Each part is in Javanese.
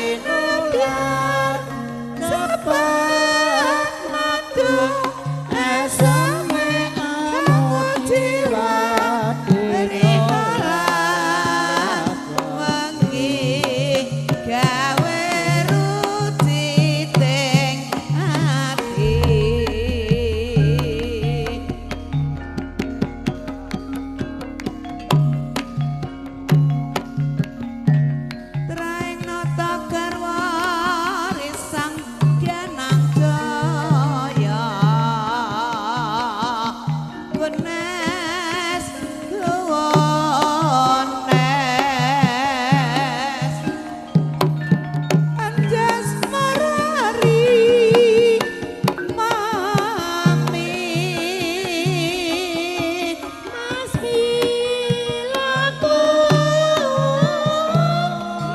Tinular cepet madu eseme amujiwa rikala wengi gawe ruciting ati. Traing nata garwa risang Danang Jaya Wenes Wenes Anjas marari mami Mas bilaku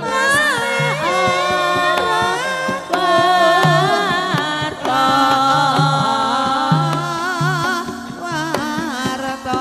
Mas warta warta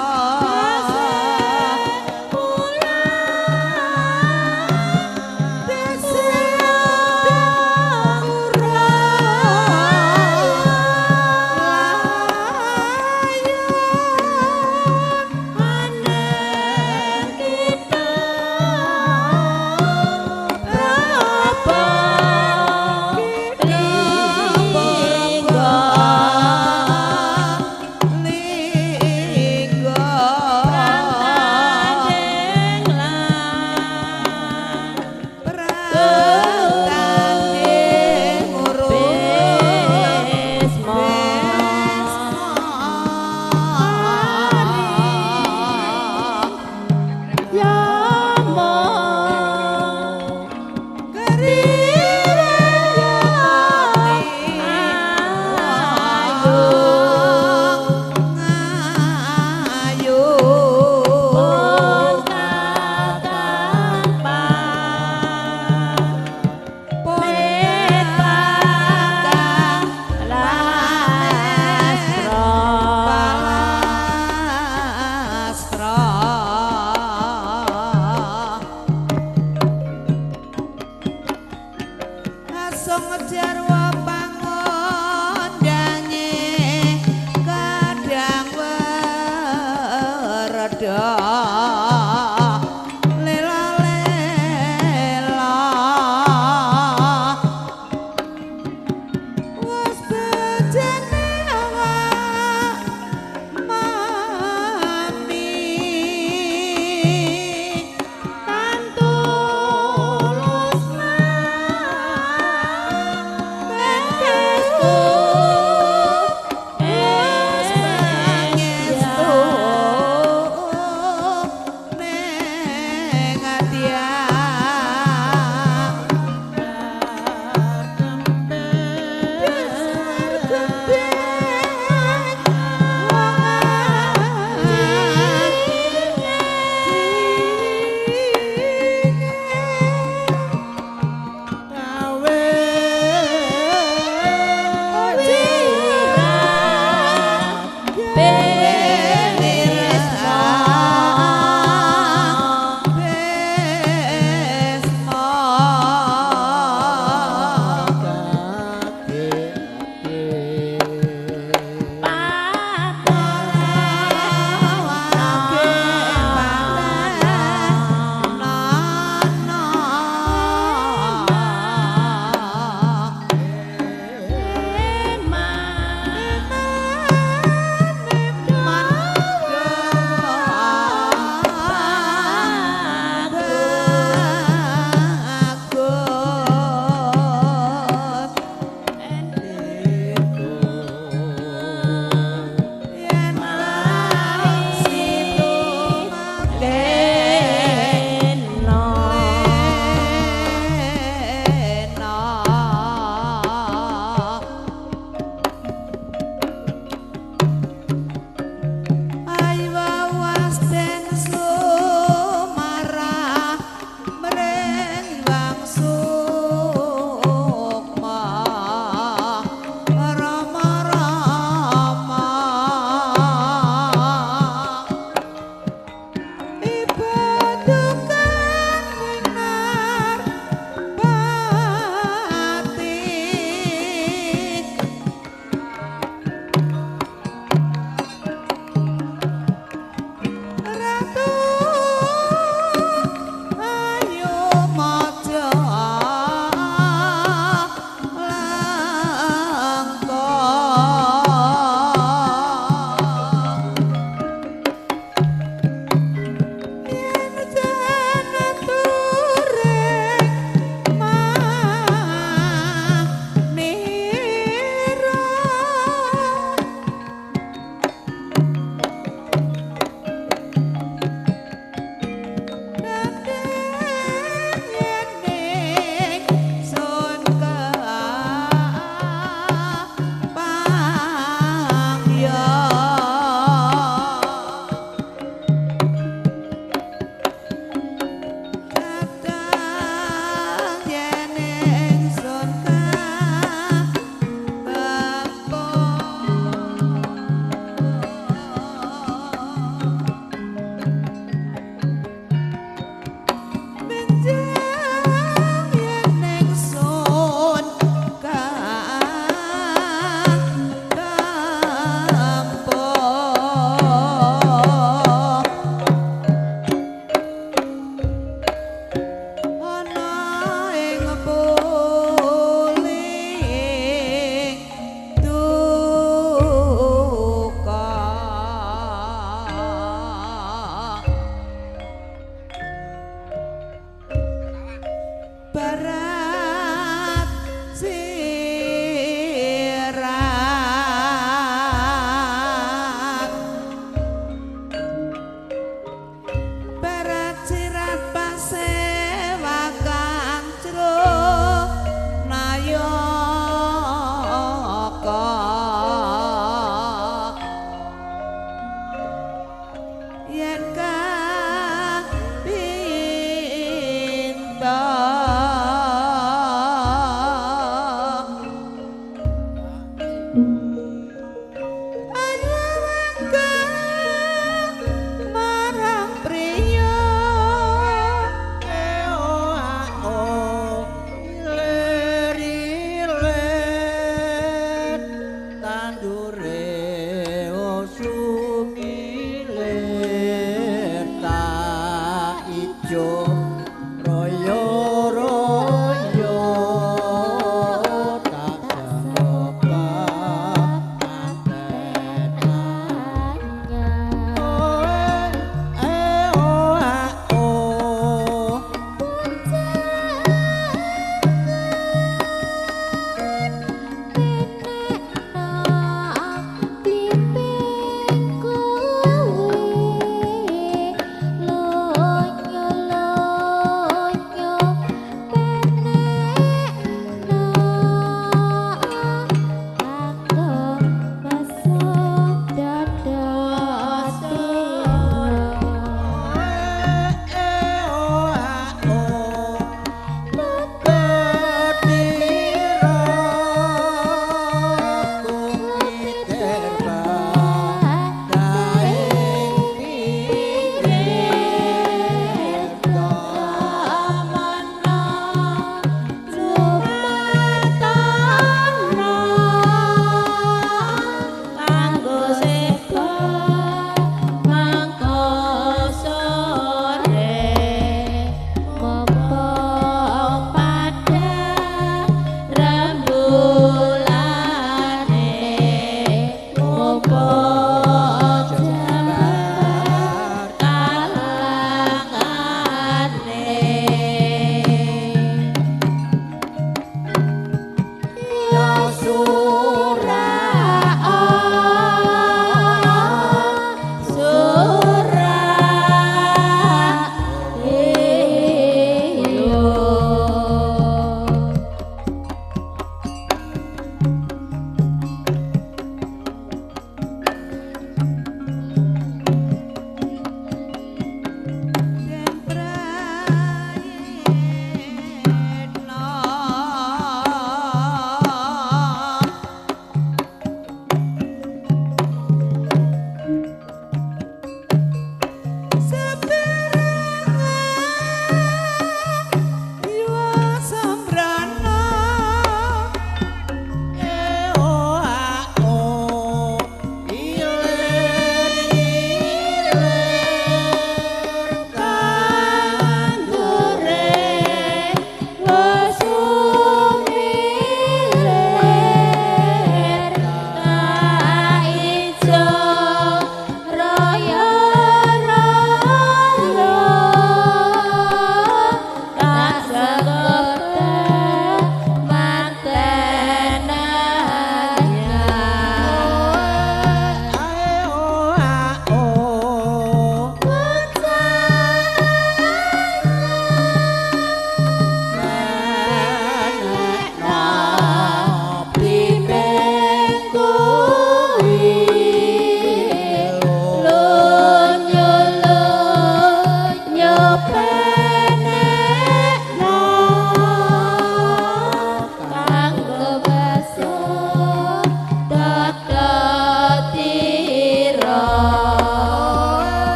Jarwa pangondange kadang werda lela lela wis bejene awak mami Tantulus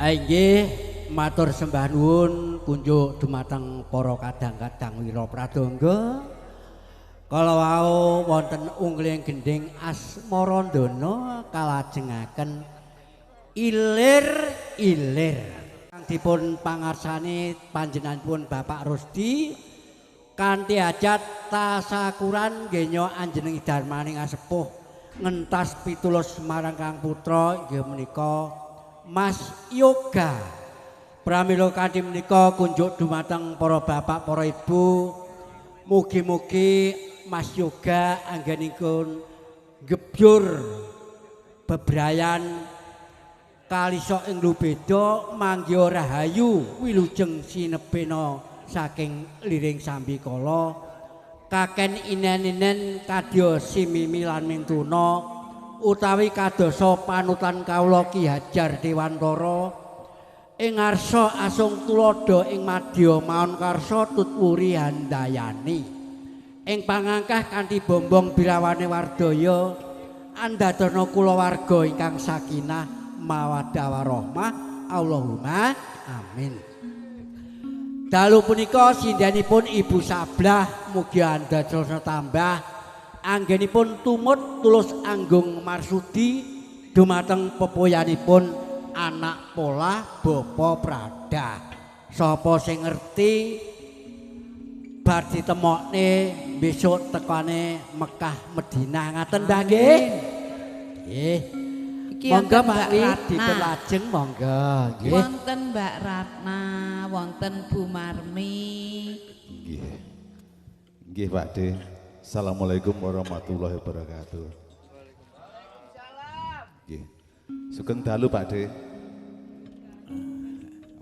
Inggih, matur sembah nuwun kunjuk dumateng para kadang-kadang wira pradangga. Kala wau wonten ungling gendhing Asmarandana kalajengaken ilir-ilir. Kang dipun pangarsani panjenenganipun Bapak Rusdi kanthi hajat tasakuran genya anjeneng darmaning asepuh ngentas pitulus marang Kang Putra inggih menika Mas Yoga. Pramila kanthi menika kunjuk dumateng para bapak, para ibu, mugi-mugi Mas Yoga anggenipun gebyur bebrayan kalisa ing lubeda manggiha rahayu wilujeng sinebena saking liring sambikala kaken inen-inen kadya simimi lan mintuna utawi kadosa panutan kawula Ki Hajar Dewantara ing ngarsa asung tuladha ing madya maon karsa tut wuri handayani ing pangangkah kanthi bombong birawane wardaya andadana kulawarga ingkang sakinah mawaddah warahmah. Allahumma amin. Dalu punika sindhenipun Ibu Sablah mugi andadana tambah anggenipun tumut tulus anggung marsudi dumateng pepoyanipun anak pola bapa Prada. Sapa sing ngerti bar ditemokne besok tekane Mekah Madinah ngaten ta nggih? Nggih. Monggo Mbak dipun lajeng monggo nggih. Wonten Mbak Ratna, wonten Bu Marmi. Nggih. Nggih Pak De. Assalamualaikum warahmatullahi wabarakatuh. Waalaikumsalam. Nggih. Sugeng dalu Pak De.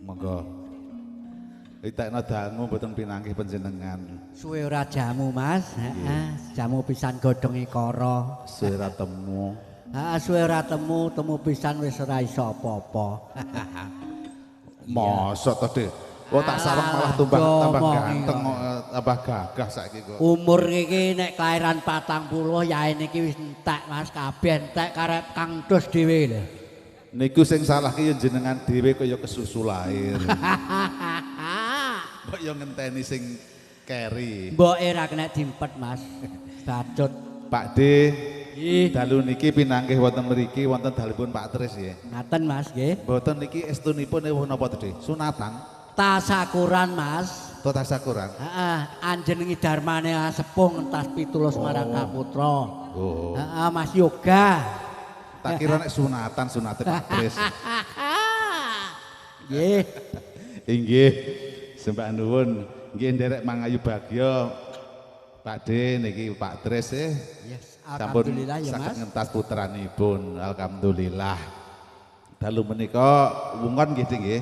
Monggo. Itekno dangu mboten pinanggih panjenengan. Suwe ora jamu Mas, heeh, jamu pisan godhonge kara. Suwe ora temu. Heeh, suwe ora temu, temu pisan wis ora iso apa-apa. Mosok to, De? Oh tak sareng malah tambah ganteng, tambah gagah saiki kok. Umur iki nek kelahiran 40 yaene iki wis entek Mas, kabeh entek karep Kang Dus dhewe lho. Niku sing salah ki ya jenengan dhewe kaya kesusu lahir. Mbok ya ngenteni sing keri. Mbok ora kena dimpet Mas. Bacut. Pak D, dalu niki pinanggih wonten mriki wonten dalipun Pak Tris nggih. Ngaten Mas nggih. Mboten niki estunipun ewuh napa to, De? Sunatan. Tasakuran Mas. To tasakuran. Heeh, anjenengi darmane sepuh ngentas pitulus marang kaputra. Oh. Heeh, Mas Yoga. Tak kira nek sunatan sunate Pak Tris. Nggih. Inggih. Sembah nuwun. Nggih nderek mangayu bagya Pak D niki Pak Tris Yes, alhamdulillah ya Mas. Saged ngentas putranipun, alhamdulillah. Dalu menika wungon nggih nggih.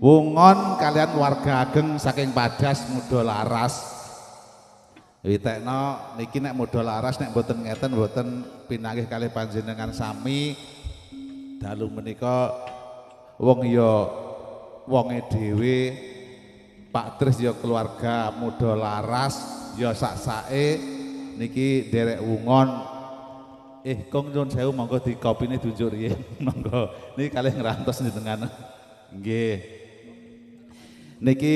Wungon kalian warga ageng saking Padas Muda Laras. Witekno niki nek Muda Laras nek mboten ngeten mboten pinanggih kalih panjenengan sami. Dalu menika wong ya wonge dhewe Pak Tris ya keluarga Muda Laras ya sak-sake niki nderek wungon. Kong nyuwun sewu monggo dikopine diunjuk riyin. Monggo niki kalih ngrantos jenengan. Nggih. Niki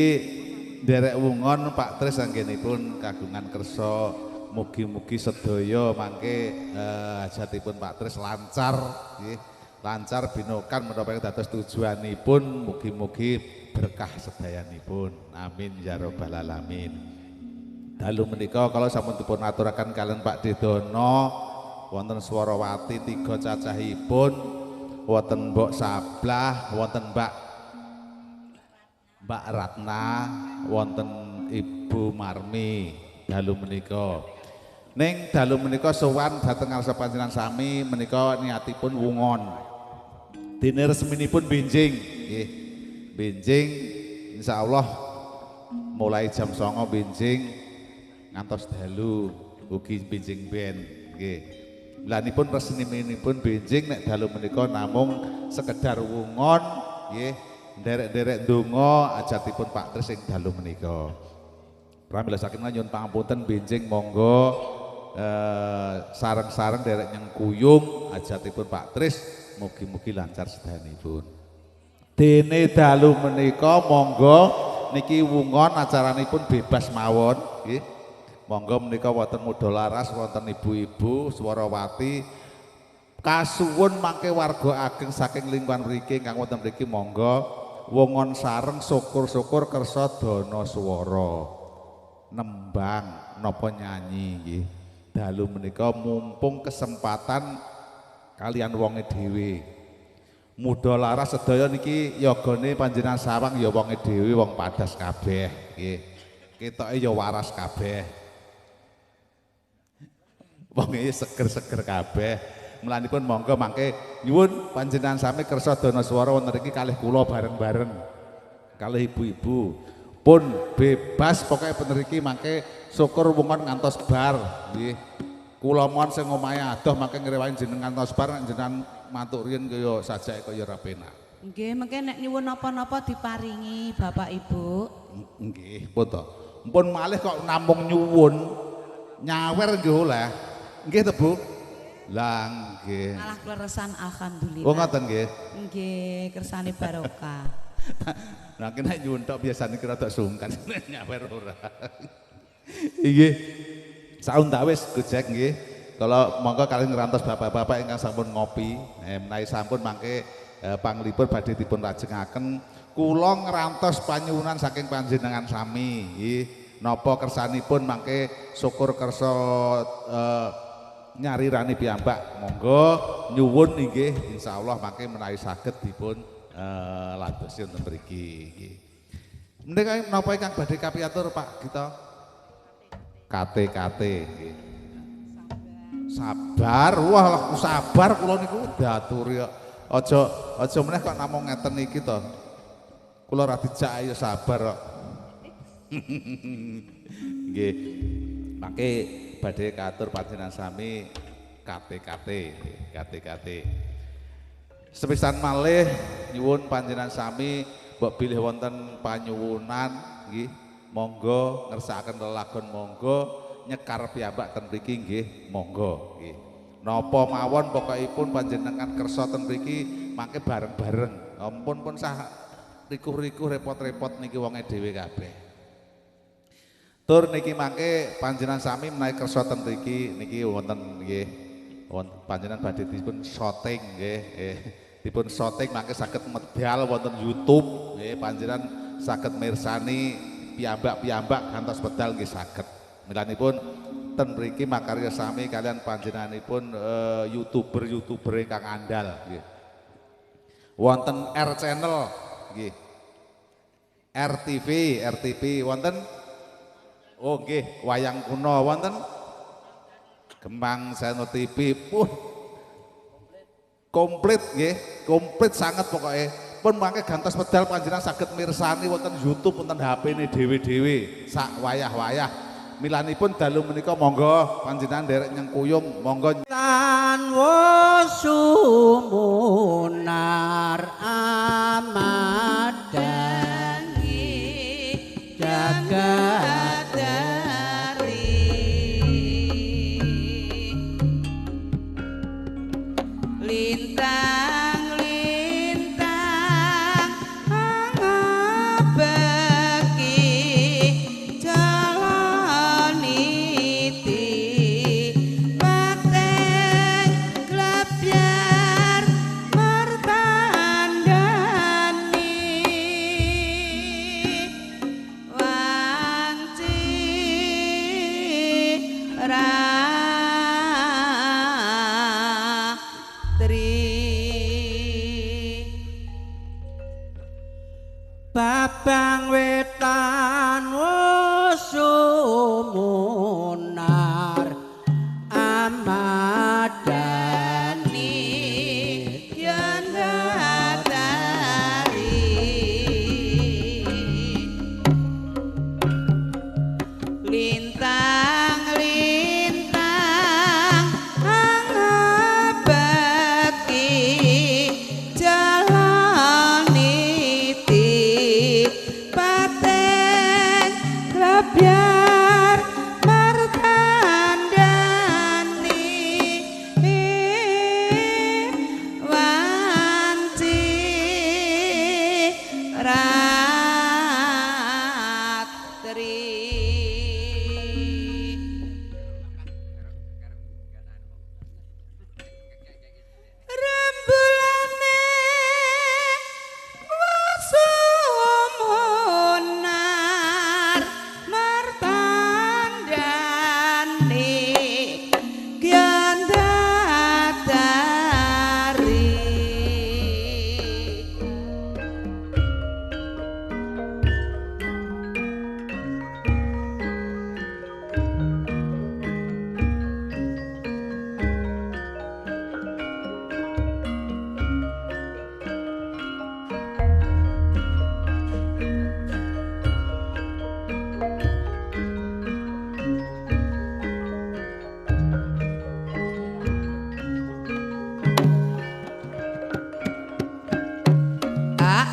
nderek wungon Pak Tris anggenipun kagungan kersa mugi-mugi sedaya mangke hajatipun Pak Tris lancar nggih. Lancar binokan menapa dados tujuanipun mugi-mugi berkah sedayanipun. Amin ya rabbal alamin. Dalu menika kalau sampun dipun aturaken kalian Pak Dedono wonten Swarawati tiga cacahipun, wonten Mbok Sablah, wonten Mbak Ratna, wonten Ibu Marmi. Dalu menika ning dalu menika sowan dhateng ngarsa panjenengan sami menika niatipun wungon. Dene resminipun benjing nggih. Benjing insyaallah mulai jam 09.00 benjing ngantos dalu ugi benjing ben nggih. Lanipun resminipun benjing nek dalu menika namung sekedar wungon nggih, nderek-nderek ndonga ajatipun Pak Tris ing dalu menika. Pramila saking nyuwun pangapunten benjing monggo sareng-sareng derek nyengkuyung ajatipun Pak Tris mugi-mugi lancar sedayanipun. Dene dalu menika monggo niki wungon acaranipun bebas mawon nggih. Monggo menika wonten muda laras, wonten ibu-ibu swarawati. Kasuwun mangke warga ageng saking lingkungan mriki ingkang wonten mriki monggo wungon sareng syukur-syukur kersa dana swara. Nembang napa nyanyi nggih. Dalu menika mumpung kesempatan kalian wonge dhewe. Muda laras sedaya niki yogane panjenengan sawang ya wonge dhewe wong padas kabeh nggih. Ketoke ya waras kabeh. Wonge seger-seger kabeh. Mulanipun monggo mangke nyuwun panjenengan sami kersa dana swara wonten mriki kalih kula bareng-bareng. Kalih ibu-ibu. Pun bebas pokoke mriki mangke syukur wungon ngantos bar nggih. Kula mon sing omahe adoh mangke ngrewangi jenengan ngantos bar nek jenengan mantuk riyen kaya sajake kaya ora penak. Nggih, mengke nek nyuwun napa-napa diparingi Bapak Ibu. Nggih, pun to. Mpun malih kok namung nyuwun nyawer nggih oleh. Nggih to, Bu? Lah nggih. Malah kleresan alhamdulillah. Oh ngoten nggih. Nggih, kersane barokah. Nah kene nyuwun tok biasane kira rada sungkan nyawer ora. Nggih. Sauntawis Gojek nggih. Kalau monggo kalian ngrantos bapak-bapak ingkang sampun ngopi, menawi sampun mangke panglipur badhe dipun lajengaken. Kula ngrantos panyuwunan saking panjenengan sami nggih. Napa kersanipun mangke syukur kersa nyarirani piyambak. Monggo nyuwun nggih, insyaallah mangke menawi saged dipun landosi wonten mriki nggih. Menika napa ingkang badhe kapiyatur Pak Gita? KT-KT nggih. Sabar, wah sabar kula niku diaturi kok. Aja aja meneh kok namung ngeten iki to. Kula ora dijak ayo sabar kok. Nggih. Mangke badhe katur panjenengan sami KT-KT, KT-KT. Sepisan malih nyuwun panjenengan sami mbok bilih wonten panyuwunan nggih. Monggo ngersakaken lelagon monggo nyekar piyambak ten mriki nggih monggo nggih. Napa mawon pokokipun panjenengan kersa ten mriki mangke bareng-bareng. Ampun pun sah rikuh-rikuh repot-repot niki wonge dhewe kabeh. Tur niki mangke panjenengan sami menawi kersa ten mriki niki wonten nggih wonten panjenengan badhe dipun syuting nggih. Dipun syuting mangke saged medal wonten YouTube nggih panjenengan saged mirsani piyambak-piyambak gantos medal nggih saged. Milanipun ten mriki makarya sami kalian panjenenganipun YouTuber-YouTuber ingkang andal nggih. Wonten R Channel nggih. RTV, RTV wonten oh nggih wayang kuno wonten Gemang Channel TV pun komplit nggih, komplit sanget pokoke. Pun mangke gantos medal panjenengan saged mirsani wonten YouTube wonten HP-ne dhewe-dhewe sak wayah-wayah. Milanipun dalu menika monggo panjenengan nderek nyengkuyung monggo tan wosumunar amadani jagat dari lintang lintang angabeki jalaniti pateng glabyar martandani wanci ratri babang wetan wosumunar amadani yen datari lintang lintang angabeki jalaniti pateng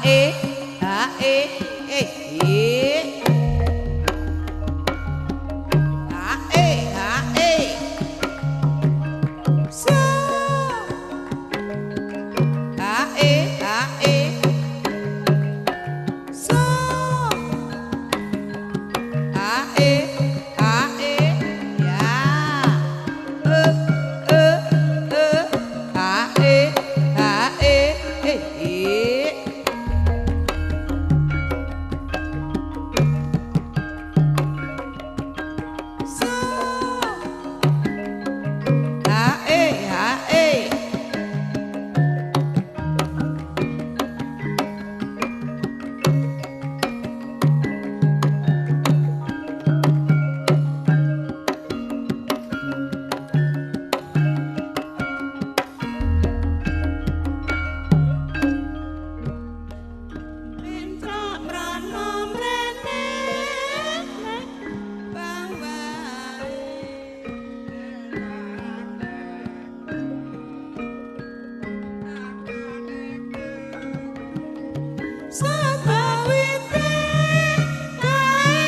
e ha e e e ha e ha e so ha e ha e so ha e ha e ya e e e ha e ha e e e. So ha e ha e. Mentrok mrono mrene bang wae. Sakawite kae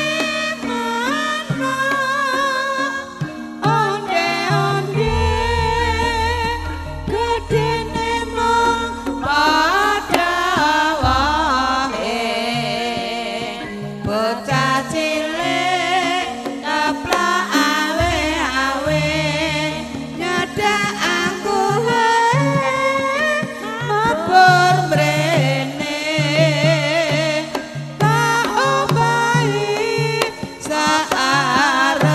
manra onde-onde gedene mung padha wae. Bocah cilik keplak awe-awe nyedak aku wae mabur mrene tak obahi saarepe.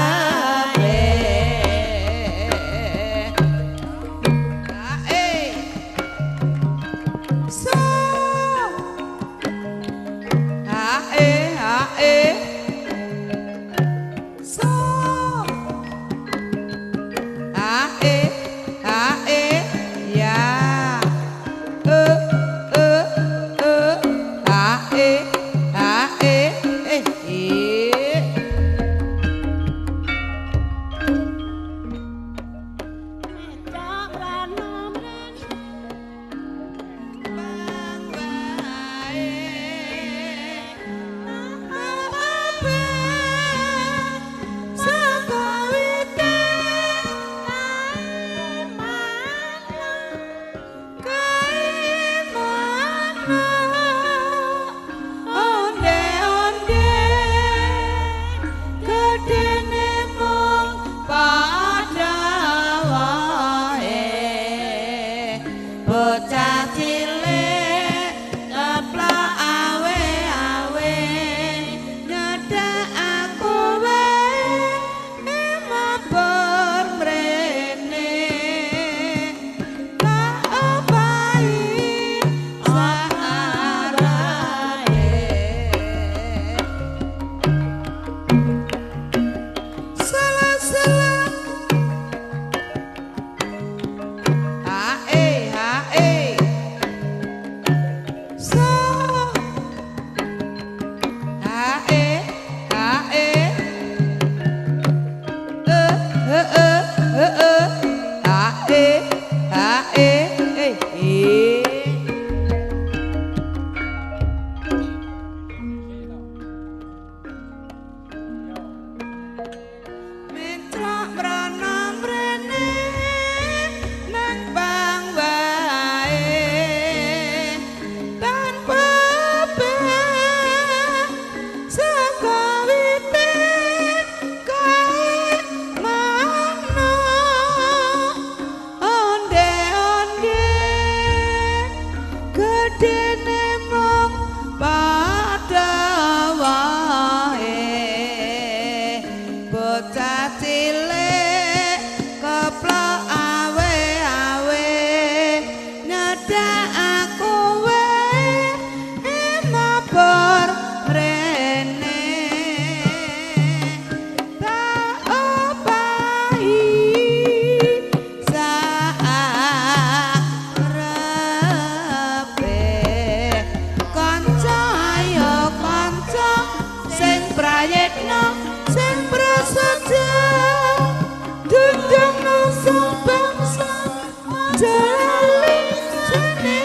Ha e so ha e ha e so ha e ha e ya e e e ha e ha e e e. Mentrok mrono mrene Bang wae sakawite kae manra kae manra onde-onde gedene mung padha wae. Bocah cilik keplak awe-awe nyedak aku wae mabur mrene tak obahi saarepe. Salah-salah ha e ha e so ha e ha e e e e e e ha e ha e e e. Mentrok mrono mrene nang bang wae tanpa sakawite kae manna onde-onde gedene mung padha wae. Bocah cilik keplak awe-awe nyedak aku wae mabur mrene tak obahi saarepe. Kanca ayo kanca sing prayitna sing prasaja dundung nusa bangsa jali sene.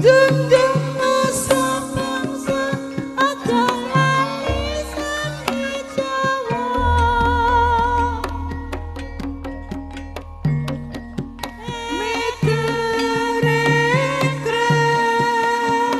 Junjung Nusa bangsa aja lali seni Jawa. Mitere krep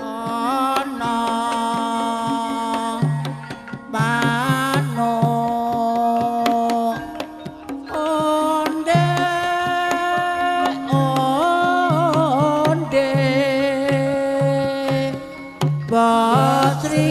Ana manuk onde onde Basri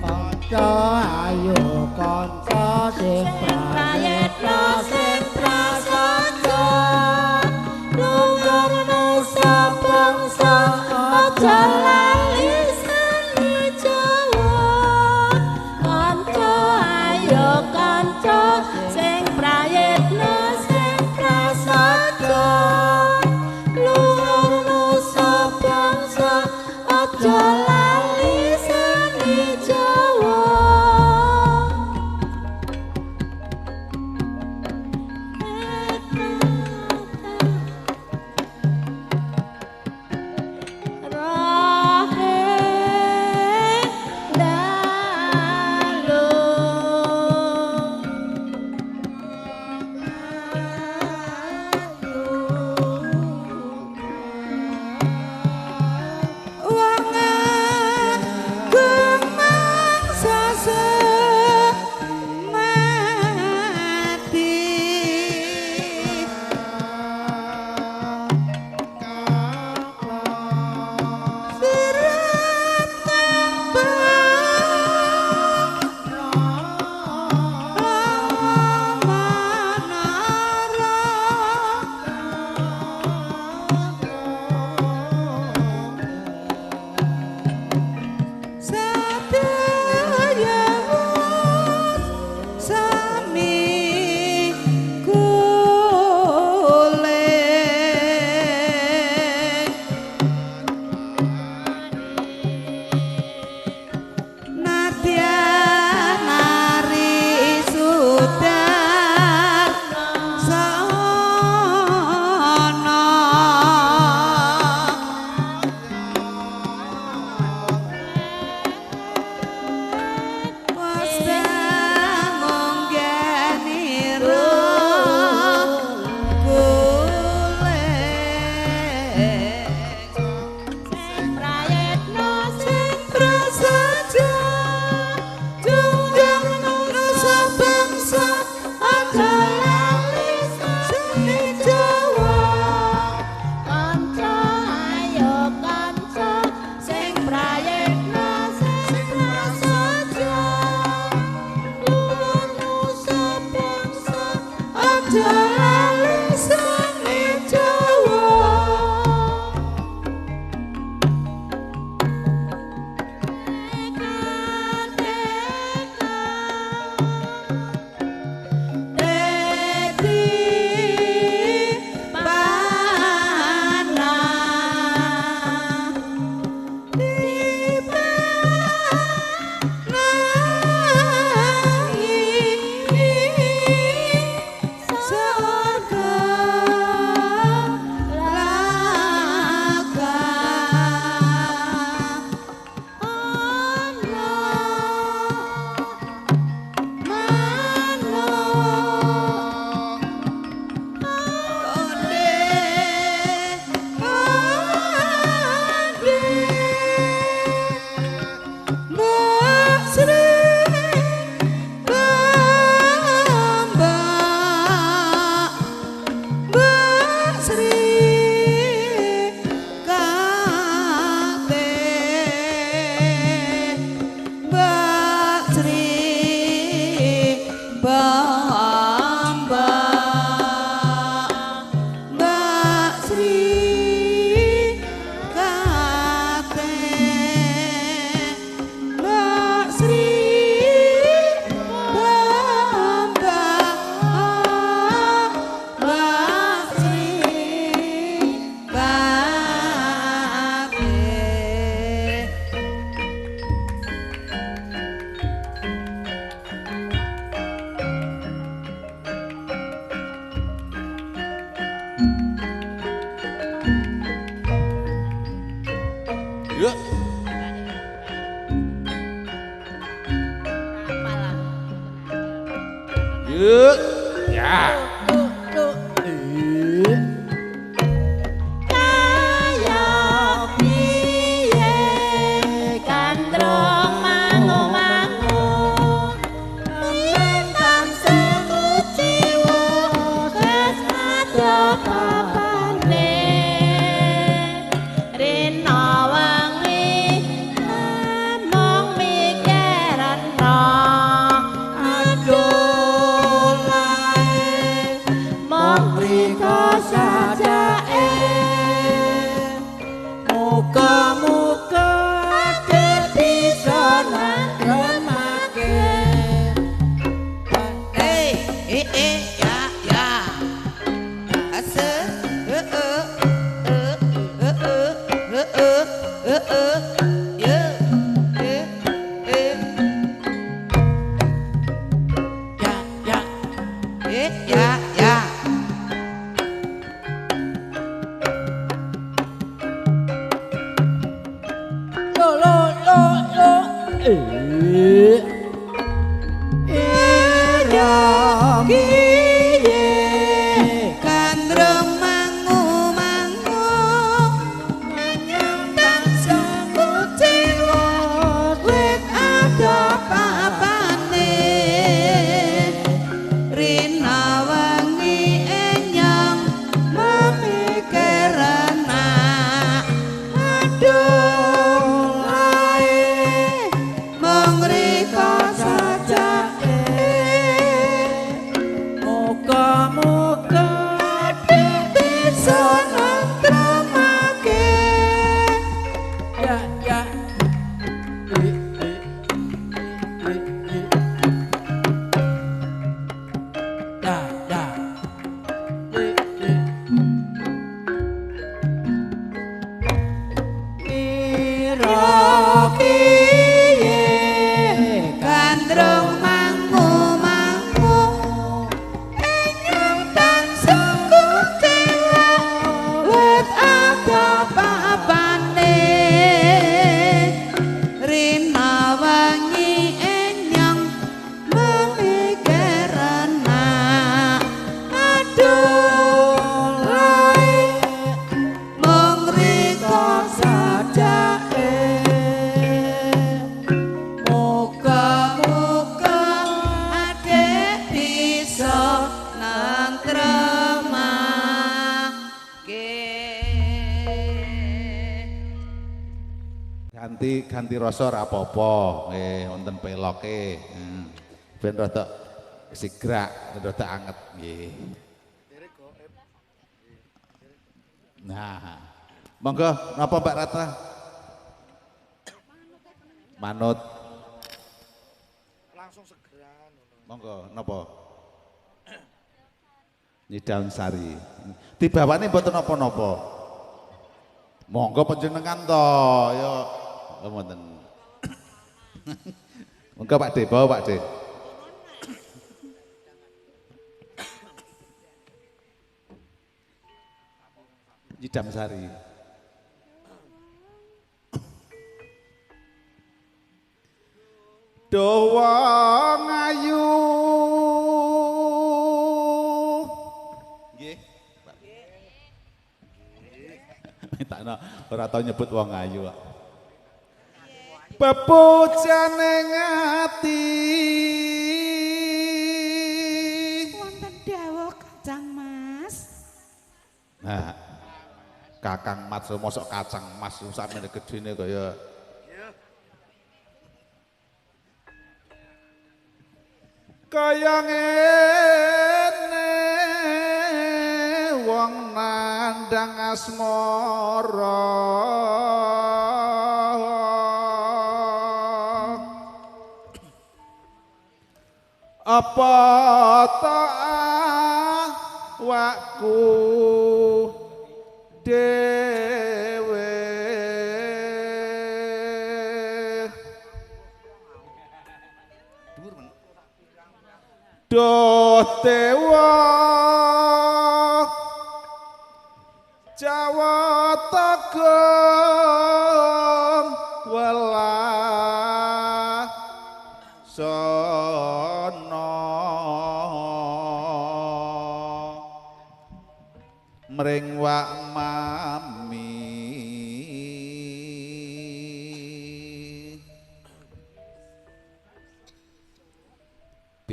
Kanca ayo kanca sing Sing prayitna sing prasaja luhur nusa bangsa aja lali seni Jawa. Kanca ayo kanca sing prayitna sing prasaja luhur nusa bangsa aja lali seni Jawa. Yuk. Ya. Kaya piye gandrung mangu-mangu mentan sekuciwa wis ada papane rina wengi amung mikirana aduh lae mung rika sajake Muga-muga ade bisa ngremake. Eh eh eh ya ya. Ase eh eh eh eh eh eh eh eh ya eh eh Ya ya. eh ya ya. Lo lo lo lo. Eh. Ira Kiye gandrung mangu-mangu anyang tansah kuciwa wit ada papane rina wengi enyang memikirana aduh ae mung rika sajake. Muga-muga ade Bisa ngremake. ya ya. Eh eh eh eh. Ya ya. Eh eh. Ira Kiye gandrung mangu-mangu enyang tansah kuciwa wit ada papane rina wengi enyang memikirana aduh lae mung rika sajake. Muga-muga ade bisa nentremake. Ganti ganti rasa ora apa-apa, nggih wonten peloke. Ben rada sigrak, rada anget nggih. Nah, monggo napa Mbak Ratna? Manut. Langsung segera ngono. Monggo napa? Nyidam sari. Dibawane mboten napa-napa. Monggo panjenengan to, ya mboten. Monggo Pak De, bawa Pak De. Nyidam sari. Duh wong ayu. Nggih. Mintakno ora tau nyebut wong ayu kok. Pepujane ati. Wonten dawuh Kacang Mas. Nah, Kakang Mas mosok kacang mas samene gedene kaya kaya ngene wong nandang asmara. Apa ta awakku dhewe Duh dewa Jawata gong welah sono.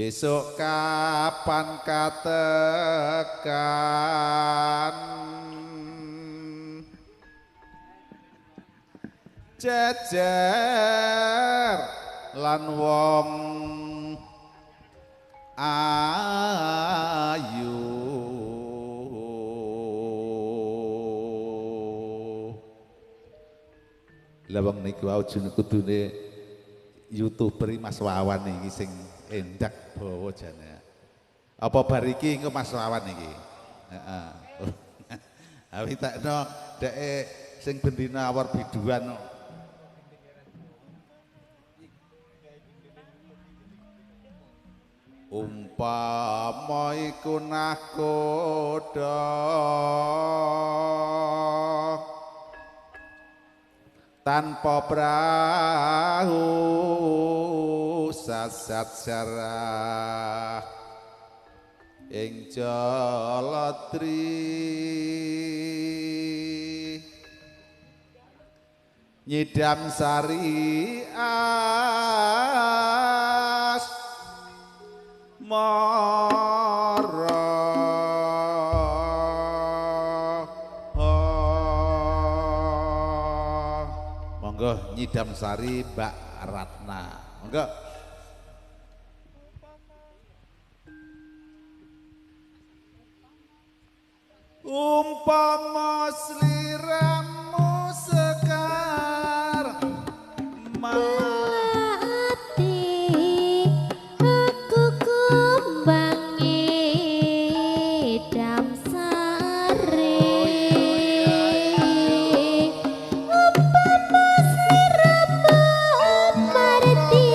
Besok kapan katekan jejer lan wong ayu. Lah wong niku wau kudune YouTuber Mas Wawan iki sing endak bawa jane. Apa bar iki engko Mas Wawan iki? Heeh. Awi takno dheke sing bendina awor biduan. Umpama iku nahkoda tanpa prahu sasat sarah ing jaladri nyidam sari as mara. Monggo nyidam sari Mbak Ratna. Monggo. Umpama sliramu sekar melati aku kumbangi dam sari. Umpama sliramu marti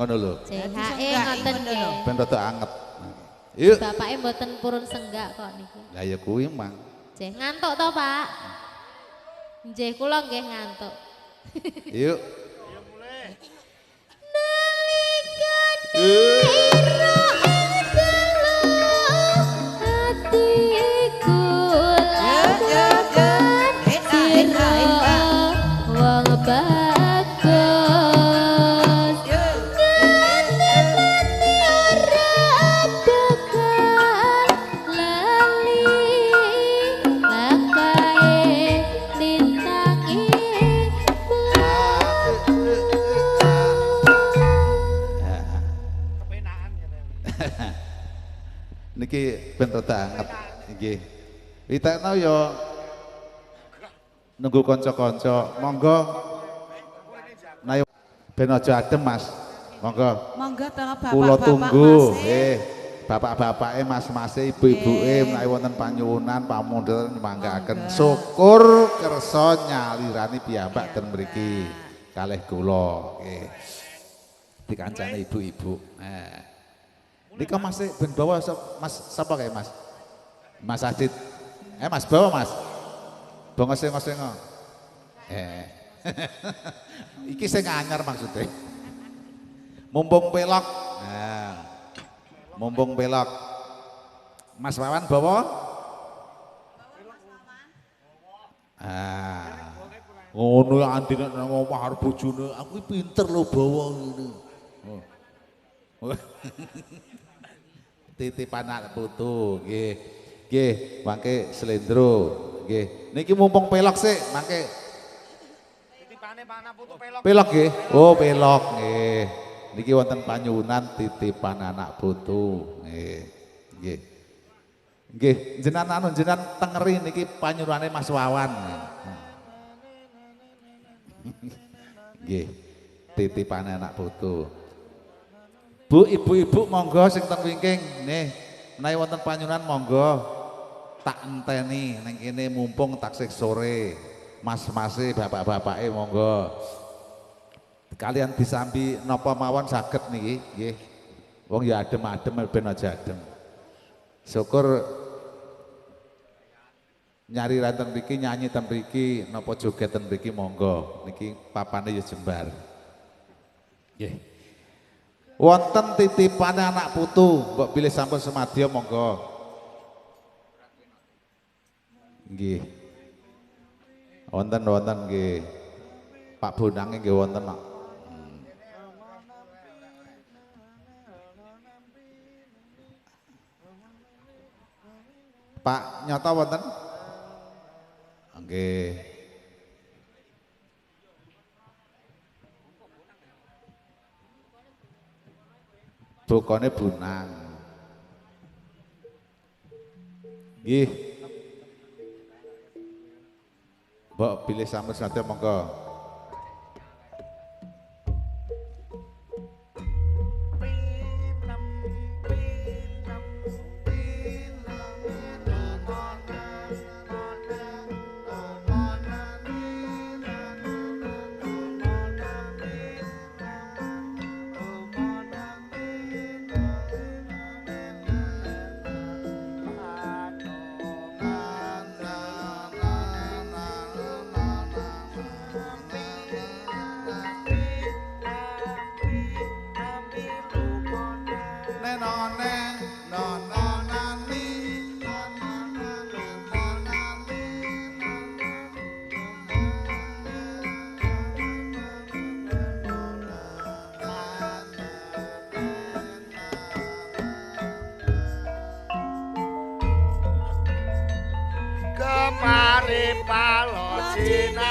Ngono lho. JHE ngoten nggih. Ben rada anget. Yuk. Bapake mboten purun senggak kok niki. Lah ya kuwi mang. Nggih, ngantuk to, Pak? Nggih, kula nggih ngantuk. Yuk. Nalika ira ing dalu atiku lamun sira wong bagus nganti mati ora bakal lali lakae lintangi. Niki ben rada anget nggih. Witekno ya nunggu kanca-kanca. Monggo. Nah, ben aja adem, Mas. Monggo. Monggo to bapak-bapak. Kula tunggu. Bapak-bapake, mas-mase, ibu-ibuke menawi wonten panyuwunan pamundhutan nyumanggaaken. Syukur kersa nyalirani piyambak ten mriki kalih kula. Nggih. Dikancane ibu-ibu. Nika Mas ben bawa Mas sapa kae Mas? Mas Adit. Mas bawa Mas. Bongo sengo-sengo. Iki sing anyar maksudnya. Mumpung pelok. Nah. Mumpung pelok. Mas Wawan bawa? Ah. Ngono andi nek nang omah arep bojone, aku pinter lho bawa ngene. Oh. Titipan anak putu nggih. Nggih, mangke slendro nggih. Niki mumpung pelok sik, mangke titipane anak putu pelok. Pelok nggih. Oh, pelok nggih. Niki wonten panyuwunan titipan anak putu nggih. Nggih. Nggih, jenengan anu jenengan tengeri niki panyuwunane Mas Wawan. Nggih. Titipane anak putu. Bu, ibu-ibu monggo sing teng wingking nih, menawi wonten panyuwunan monggo tak enteni ning kene mumpung taksih sore. Mas-mase, bapak-bapake monggo. Kalian disambi napa mawon saged niki nggih. Wong ya adem-adem ben aja adem. Syukur nyari ten mriki, nyanyi ten mriki, napa joget ten mriki monggo. Niki papane ya jembar. Nggih. Wonten titipane anak putu, mbok bilih sampun semadya monggo. Nggih. Wonten-wonten nggih. Pak Bonange nggih wonten kok. Pak Nyoto wonten? Nggih. Bokone Bonang. Nggih. Mbok bilih sampun sadaya monggo. Kemari palo cinta.